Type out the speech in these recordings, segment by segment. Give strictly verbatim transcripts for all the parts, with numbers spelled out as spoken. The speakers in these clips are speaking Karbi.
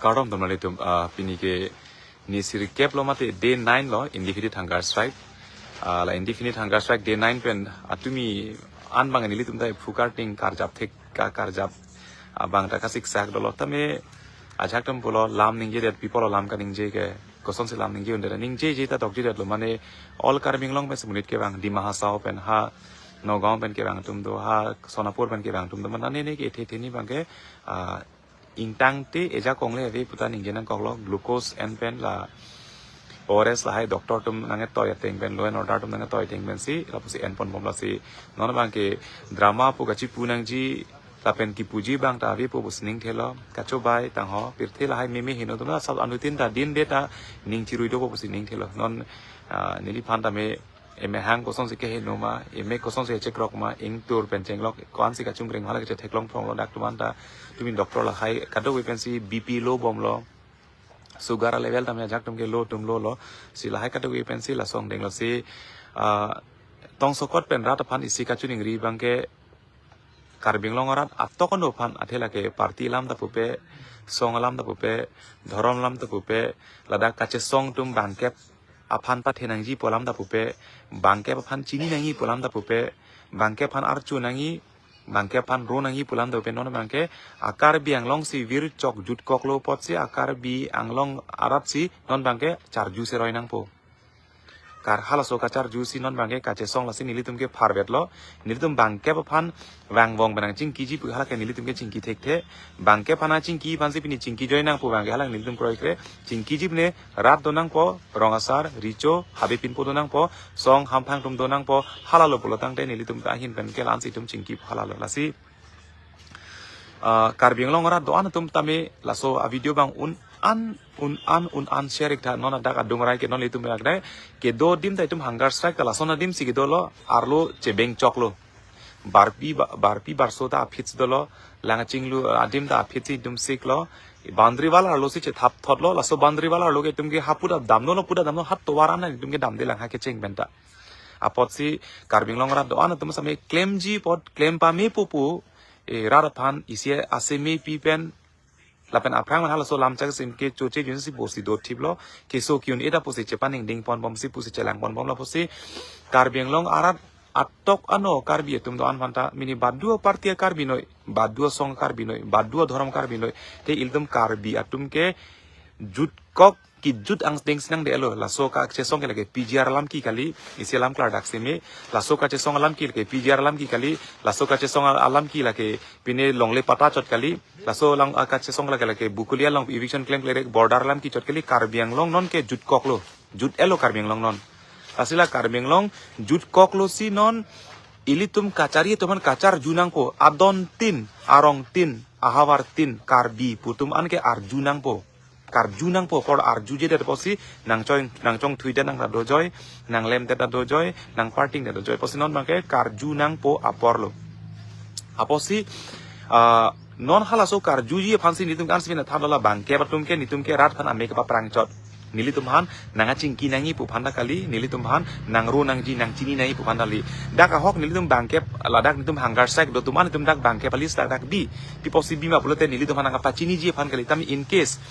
Kardom teman-teman, ah, pini ke ni sirkep lo mate day nine lo indefinite hunger strike. Ah, la indefinite hunger strike day nine pen atumi an bang nelitum ta phukar ting karjap thek ka karjap abang ta kasiksak dolo tame ajak tum pulo lam ningjedet people lo lam kaningje ke kosonsi lam ningje un'e ningjeje ta tokjedet lo mane all Karbi Anglong pen semunit kevang Dima Hasao pen ha Nagaon pen kevang atum do ha Sonapur pen kevang atum do mane ne ke the the ni bang ke, ah, ingtang te eja kongle ave puta ningje nangkoklo glucose en pen la O R S lahai doctor atum nangtoi ateng pen law and order atum nangtoi ateng pensi lapusi en ponbom lasi non bang ke drama pu kachipu nangji lapen kipuji bang ta ave pu pusi ning thelo kachobai tangho pirthe lahai meme heno atum la sab anutin ta din de ta ning chirui dopo pusi ning thelo non, ah, neliphan tame eme hang kosonsi keheno ma, eme kosonsi chekrok ma, ingtur pen chenglok, ko-ansi kachungkreng hala kachetheklong phrong lo dak tuman ta, tumi doctor lahai kadokave pensi B P low bomlo, sugar level tame ajak tum ke low tum low lo, si lahai kadokave pensi lasong denglo si, ah, tongsokot pen rat aphan isi kachiningri bang ke, Karbi Anglong arat atok ano aphan athe lake party alam ta pupe, song alam ta pupe, dhorom alam ta pupe, ladak kachesong atum bangkep aphan pathe nangji pu alam ta pupe, bangkep aphan chini nangji pu alam ta pupe, bangkep aphan archu nangji, bangkep aphan ro nangji pu alam ta pupe non bang ke a Karbi Anglong si vir chok jutkok lo apotsi a Karbi Anglong arat si non bang ke charju seroi nangpo. Kar halaso kacharju si non bang ke kachesong lasi nelitum ke pharbet lo. Nelitum bangkep aphan vangvong benang chingkiji pu hala ke nelitum ke chingki thekthe. Bangkep aphan chingki aphansi pini chingki joi nangpo bang ke hala nelitum kroikre. Chingkiji pine rat do nangpo, rong asar, richo, habe pinpo do nangpo, song hamphang atum do nangpo, halalo pulo tangte nelitum ta ahin pen ke la-ansi itum chingki halalo lasi. Ah, Karbi Anglong arat do-an atum tame laso a video bang un-an un-an un-an share ik tha non adak adung rai ke non itum rak dai kedo adim ta itum hunger strike ta lason adim si kedo lo arlo chebeng chok lo barpi ba- barpi barso ta aphit dolo lang chinglu adim ta aphit si itum sik lo boundary wall arlo si chethap thot lo laso boundary wall arlo ke itum ke hapu ta damno lo pu ta damno hat tovar an itum ke damde lang ha kecheng pen ta apotsi Karbi Anglong arat do-an atum same klemji apot klem pame pupu, eh, rat aphan isi ase mepi pen lapen aphrang man halaso lam chak sim ke choche junsi bosi do thip lo keso ki-un-e ta pusi chepaningding ponbom si pusi chelang ponbom lapusi Karbi Anglong arat atok ano Karbi atum do-an aphan ta mini baduo party Karbi noi, baduo song Karbi noi, baduo dhorom Karbi noi, te ilitum Karbi atum ke jutkok kijut angdeng si nangdelo laso kachesong ke lake P G R alam ki kali, isi alam klardak seme, laso kachesong alam ki lake P G R alam ki kali, laso kachesong alam ki lake pine longle pata chot kali, laso lang, ah, kachesong lake lake Bokolia along eviction klem klerek border alam ki chot kali, Karbi Anglong non ke jutkok lo, jut-elo Karbi Anglong non. Lasi la Karbi Anglong jutkok lo si non ilitum kachari atum aphan kacharju nangpo, adon tin, arong tin, ahavar tin, Karbi pu atum an ke arju nangpo. Karju nangpo apor arjuje det apotsi nangchong nangchongthui det nang dojoi, nanglem det dojoi, nangparting det dojoi apotsi non bang ke karju nangpo apor lo. Apotsi, ah, non halaso karjuji aphansi nelitum kan sipin than dola bangkep atum ke nelitum ke rat aphan amek paprang chot. Nelitum aphan nangchingki nangji pu aphan ta kali, nelitum aphan nangro nangji nangchini nangji pu aphan ta kali. Dak ahok nelitum bangkep ladak nelitum hunger strike do atum an nelitum dak bangkep alis dak dak bi. Pi apotsi bima pulote nelitum aphan nangpachiniji aphan kali tame in case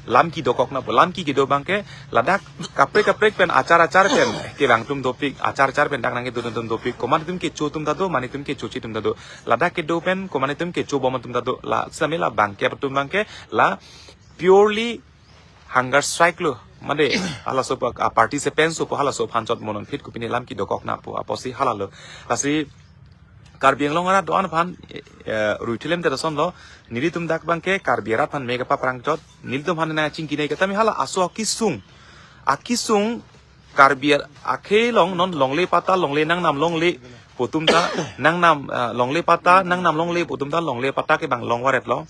lamki dokok nangpo, lamki kedo bang ke ladak kaprek kaprek pen achar achar pen kevang atum dopik, achar achar pen dak nangkedo atum dopik, komat atum kecho atum ta do, mane atum kechoche atum ta do, ladak kedo pen komat atum kechobom atum ta do, la same la bangkep atum bang ke la purely hunger strike lo, mane halaso pa, ah, participants so po halaso aphan chot monon phit kopine lamki dokok nangpo apotsi halalo. Lasi Karbi Anglong arat do-an aphan, eh, eh, ruithilem te lason lo, nelitum dak bang ke Karbi arat aphan mek paprang chot, nelitum aphan nangchingki nangji ke tame hala aso akisung, akisung Karbi akhei along non longle pata longle nangnam longle pu atum ta nangnam, eh, longle pata nangnam longle pu atum ta longle pata ke bang long varet lo.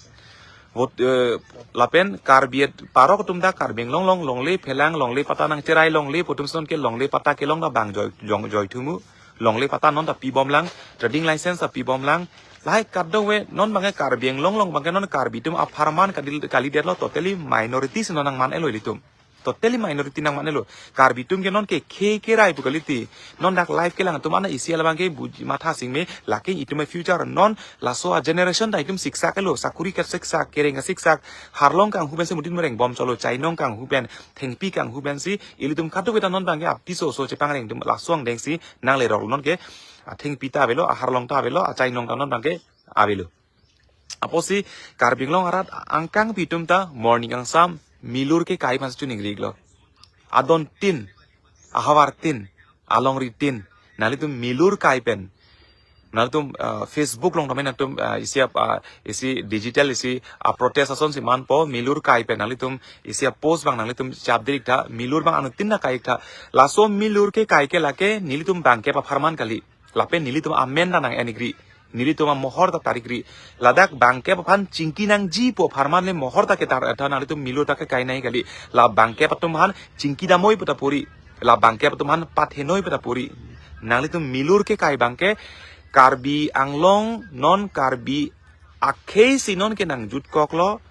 Vot, eh, lapen Karbi at parok atum ta Karbi Anglong along longle phelang longle pata nangcherai longle pu atum si non ke longle pata kelong ta bang joi jong joi thumu. Longle pata non ta pibom lang, trading license ta pibom lang. Lahai kadokave non bang ke Karbi Anglong along bang ke non Karbi atum apharman kali kali det lo totally minority si non nangman-elo ilitum. Totally minority nang mane lo. Karbi atum ke non ke khei kerai pu kalite. Non dak live kelang atum ana isi alabang ke buji matha sing me, lake itum future non laso a generation ta itum siksak lo, sakuri kasiksak, kereng kasiksak, harlong kanghu pen si mutin mereng bom cholo, chainong kanghu pen, thengpi kanghu pen si, ilitum kadokave ta non abang ke apiso so chepangreng atum laso angdeng si nang lerok non ke, a thengpi ta avelo, a harlong ta avelo, a chainong ta non abang ke avelo. Apotsi Karbi Anglong arat angkangpi atum ta morning angsam milur kekai aphan si chuningri iklo. Adon tin, ahavar tin, alongri tin, nanglitum milur kai pen, nanglitum, ah, Facebook along tame nangtum, ah, isi ap-, ah, isi digital isi a protest ason si manpo, milur kai pen nanglitum isi a post abang nanglitum chapdik tha, milur abang anuttin ta kai tha. Laso milur kekai ke lake nelitum bangkep apharman kali. Lapen nelitum amen ta nang-en ikri. Nelitum amohor ta tarik ri. Ladak bangkep aphan chingki nangji pu apharman le mohor ta ketar tha, nanglitum milur ta kekai nai kali. La bangkep atum aphan chingki damnoi pu ta puri. La bangkep atum aphan pathenoi pu ta puri. Nanglitum milur kekai abang ke Karbi Anglong non Karbi akhei si non ke nangjutkoklo.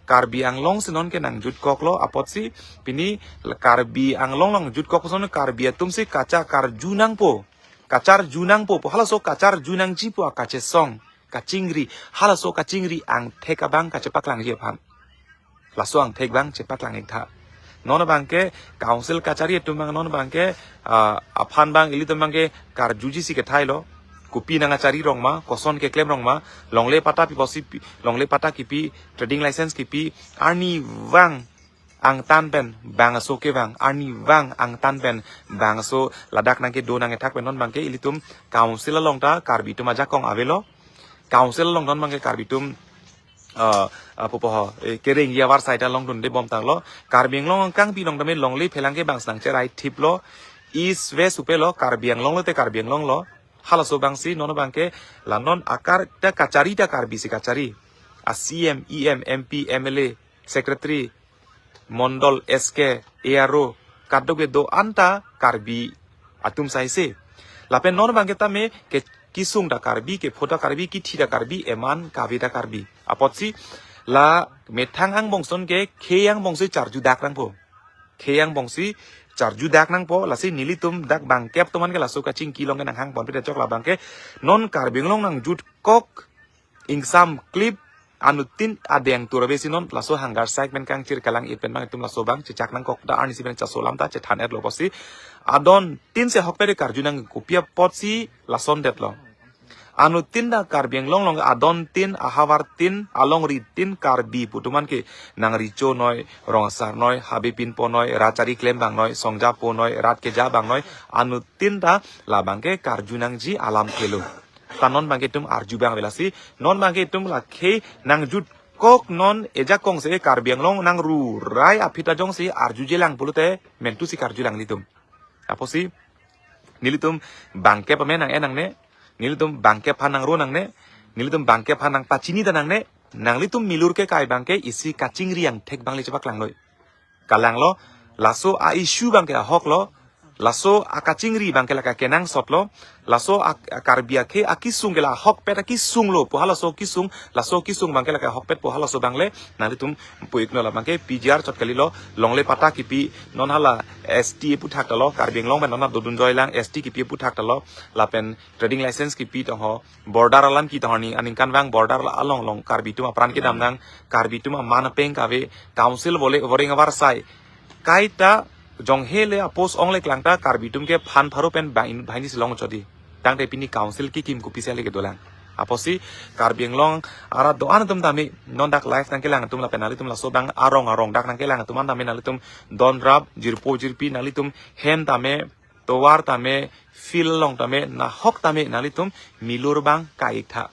Karbi Anglong si non ke nangjutkoklo. Apotsi pini Karbi Anglong nangjutkok ason Karbi atum si kacha karju nangpo. Kacharju nangpo pu halaso kacharju nangji pu akachesong, kachingri, halaso kachingri angthek abang kachepaklangji aphan. Laso angthek abang chepaklang ik tha. Non abang ke council kachari atum abang non abang ke, ah, aphan abang ilitum abang ke karjuji si kethai lo. Kopi nang achari rong ma, koson keklem rong ma, longle pata pi posi pi, longle pata kipi, trading license kipi, arnivang angtan pen bangso kevang, arnivang angtan pen bangso ladak nang kedo nang kethak pen non abang ke ilitum council along ta Karbi atum ajakong avelo. Council along non abang ke Karbi atum, ah, ah, pupo ho, eh, kereng ya avarsai ta longdunde bomtanglo. Karbi Anglong angkangpi along tame longle phelang ke bang si nangcherai thiplo. East West upe lo, Karbi Anglong lote Karbi Anglong lo. Halaso abang si non abang ke la non akar ta kachari ta Karbi si kachari. A C M, E M, M P, M L A, secretary, mondol, S K, A R O, kadokave do-an ta Karbi atum sai se. Lapen non abang ke tame ke kesung ta Karbi, kepho ta Karbi, kithi ta Karbi, eman kave ta Karbi. Apotsi la methang angbong ason ke khei angbong si charju dak nangpo. Khei angbong si charju dak nangpo, lasi nelitum dak bangkep atum aphan ke laso kachingki along ke nanghang ponpe ta chok, la abang ke non Karbi Anglong nangjutkok ingsam klip anuttin adeng tur ave si non laso hunger strike pen kangchir kalang-it pen abang itum laso abang chechak nangkok ta arnisi pen chaso alam ta chethan-etlo apotsi. Adon tin si ahokpet karju nang, kopi apotsi lason detlo. Anuttin ta Karbi Anglong along adon tin, ahavar tin, alongri tin Karbi pu atum aphan ke nang Richo noi, Rong Asar noi, Habe Pinpo noi, rat chari klem abang noi, songja po noi, rat keja abang noi, anuttin ta la abang ke karju nangji alam thelo. Ta non abang ke itum arju abang ave, lasi non abang ke itum la khei nangjutkok non ejakong si Karbi Anglong nangrurai aphi ta jongsi arjujelang pulote mentu si karjulang nelitum. Apotsi nelitum bangkep amen nang-en nangne, nelitum bangkep aphan nangro nangne, nelitum bangkep aphan nangpachini ta nangne, nanglitum milur kekai abang ke isi kachingri angthek abang le chepaklangnoi. Kalanglo, laso a issue abang ke ahoklo, laso akachingri abang ke lake kenangsotlo, laso a, a Karbi akhei akesung ke la ahokpet akesung lo pu halaso kesung, laso kesung abang ke lake ahokpet pu halaso abang le nanglitum pu ikno, la abang ke P G R chot kalilo, longle pata kipi, non hala S T aputhak ta lo, Karbi Anglong pen non dodun joilang, S T kipi aputhak ta lo, lapen trading license kipi tong ho, border alam ki tong ho, ni aningkanvang border along along Karbi atum apran kedam nang, Karbi atum aman apeng kave, council vole voreng avarsai. Kaita jonghe le a post ong le klang ta Karbi atum ke phan pharo pen bang in bahini si long chodi. Tangte pini council kikim kopisi le kedolang. Apotsi Karbi Anglong arat do-an atum tame non dak live nangkelang atum lapen nanglitum laso abang arong arong dak nangkelang atum an tame nanglitum donrap, jirpo jirpi, nanglitum hem tame, tovar tame, field along tame, nahok tame nanglitum milur abang kai ik tha.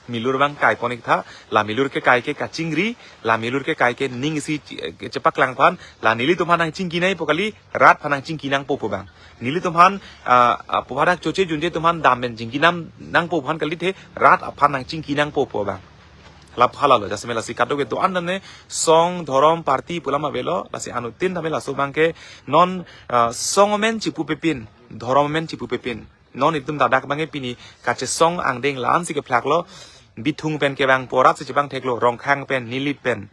Milur abang kai pon ik tha, la milur kekai ke kachingri, la milur kekai ke ning isi che-, chepaklang aphan, la nelitum aphan nangchingki nangpo kali, rat aphan nangchingki nangpo pu abang. Nelitum aphan, ah, ah, pu hadak choche junje atum aphan dam pen chingki nam nangpo aphan kalithe, rat aphan nangchingki nangpo pu abang. Lap halalo, jasemet lasi kadokave do-an tame song, dhorom, party pu alam avelo, lasi anuttin tame laso abang ke non, ah, song amen chipu pepin, dhorom amen chipu pepin. Non itum dadak abang ke pini kachesong angdeng la-an si kephlaklo, Bithung pen kevangpo arat si chevang theklo, Rongkhang pen, Nilip pen,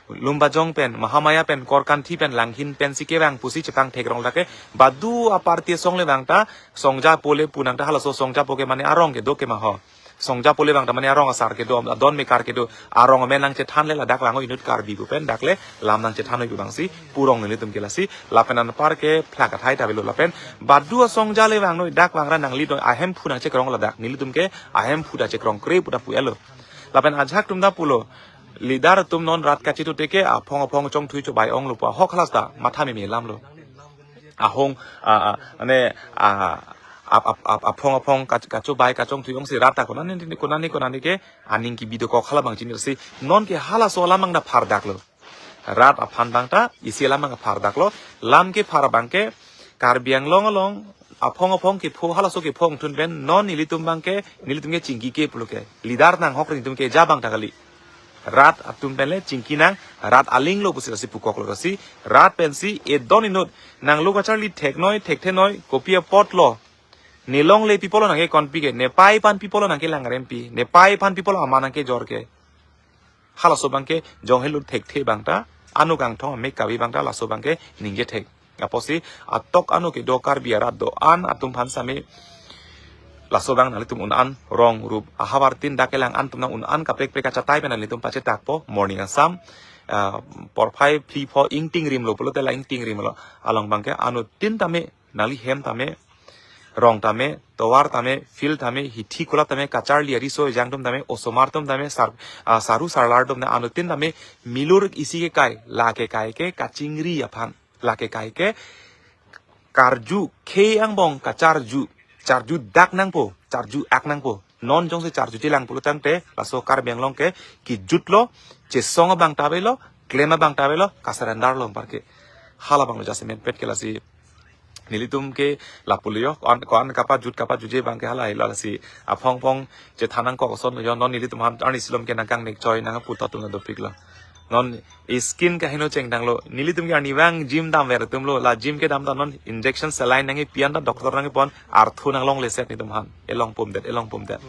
Lumbajong pen, Mahamaya pen, Korkanthi pen, Langhin pensi kevang pusi chepangthek rong lake, badu a-party asong le vang ta, Songja po le pu nang ta halaso Songja po ke mane arong kedo ke ma ho. Songja po le vang ta mane arong asar kedo, adon mekar kedo, arong amen nangchethan le ladak vang o inut Karbi pu pen, dak le lam nangchethan o pu vangsi, purong nelitum ke lasi, lapen anpar ke phlak athai ta avelo lapen, badu a-Songja le vang noi dak vang ra nangli noi ahemphu nangchekrong ladak, nelitum ke ahemphu ta chekrongkre pu ta pu-elo. Lapen ajahak atum ta pulo, leader atum non rat kachithu teke aphong aphong chongthui chobai onglo pu ahok halas ta matha meme alam lo. Ahong, a, a, ane, a, ap, ap, ap, aphong aphong kach-, kachobai kachongthui ongsi rat ta konane, konane, konane ke aning kebi dokok hala abang chinirsi. Non ke halaso alam abang ta phardaklo. Rat aphan abang ta isi alam abang phardaklo. Lam kephar abang ke Karbi Anglong along aphong aphong kepho halaso kepho angthun pen non nelitum abang ke, nelitum ke chingki ke pulo ke. Leader nanghok nelitum ke ja abang ta kali. Rat atum pen le chingki nang, rat aling lo pusi lasi pukok lo lasi, rat pensi edon inut nanglo kacharli thek noi, thekthe noi, kopi apot lo. Ne longle pi apot lo nangkekonpi ke, ne pai aphan pi apot lo nangkelangrempi, ne pai aphan pi apot lo aman nangkejor ke. Halaso abang ke jong helo thekthe abang ta, ano kangthong ame kavi abang ta, laso abang ke ningje thek. Apotsi atok ano kedo Karbi arat do-an atum aphan same laso abang nanglitum un-an rong rup ahavar tin dak kelang an atum nang un-an kaprek prek achatai pen nanglitum pachetakpo Morning Assam, ah, porphai phli pho ingting rimlo pulote la ingting rimlo along abang ke anuttin tame nangli hem tame, rong tame, tovar tame, field tame, hithi kulap tame, kacharli ariso ejang atum tame, osomar atum tame, sar, ah, saru sarlar atum tame, anuttin tame, milur isi kekai, la kekai ke, kachingri aphan, la kekai ke, karju, khe angbong, kacharju, charju dak nangpo, charju ak nangpo. Non jongsi charjuji lang pulo tangte, laso Karbi Anglong ke, kijut lo, chesong abang ta avelo, klem abang ta avelo, kasurrender lo anpar ke. Hala abang lo jasemet pet ke lasi. Nelitum ke lapulo yo, ko-an, ko-an kapajut kapajutji abang ke hala hilo lasi. Aphong phong chethan nangkok ason lo yo, non nelitum aphan arni silom ke nangkangnek choi nangputhot atum dopik lo. Non skin kaheno chengdang lo, nelitum ke arni abang gym damver atum lo, la gym kedam ta non injection saline nangkepi an ta doctor nangkepon, arthu nanglongle set nelitum aphan. Elong pumdet, elong pumdet.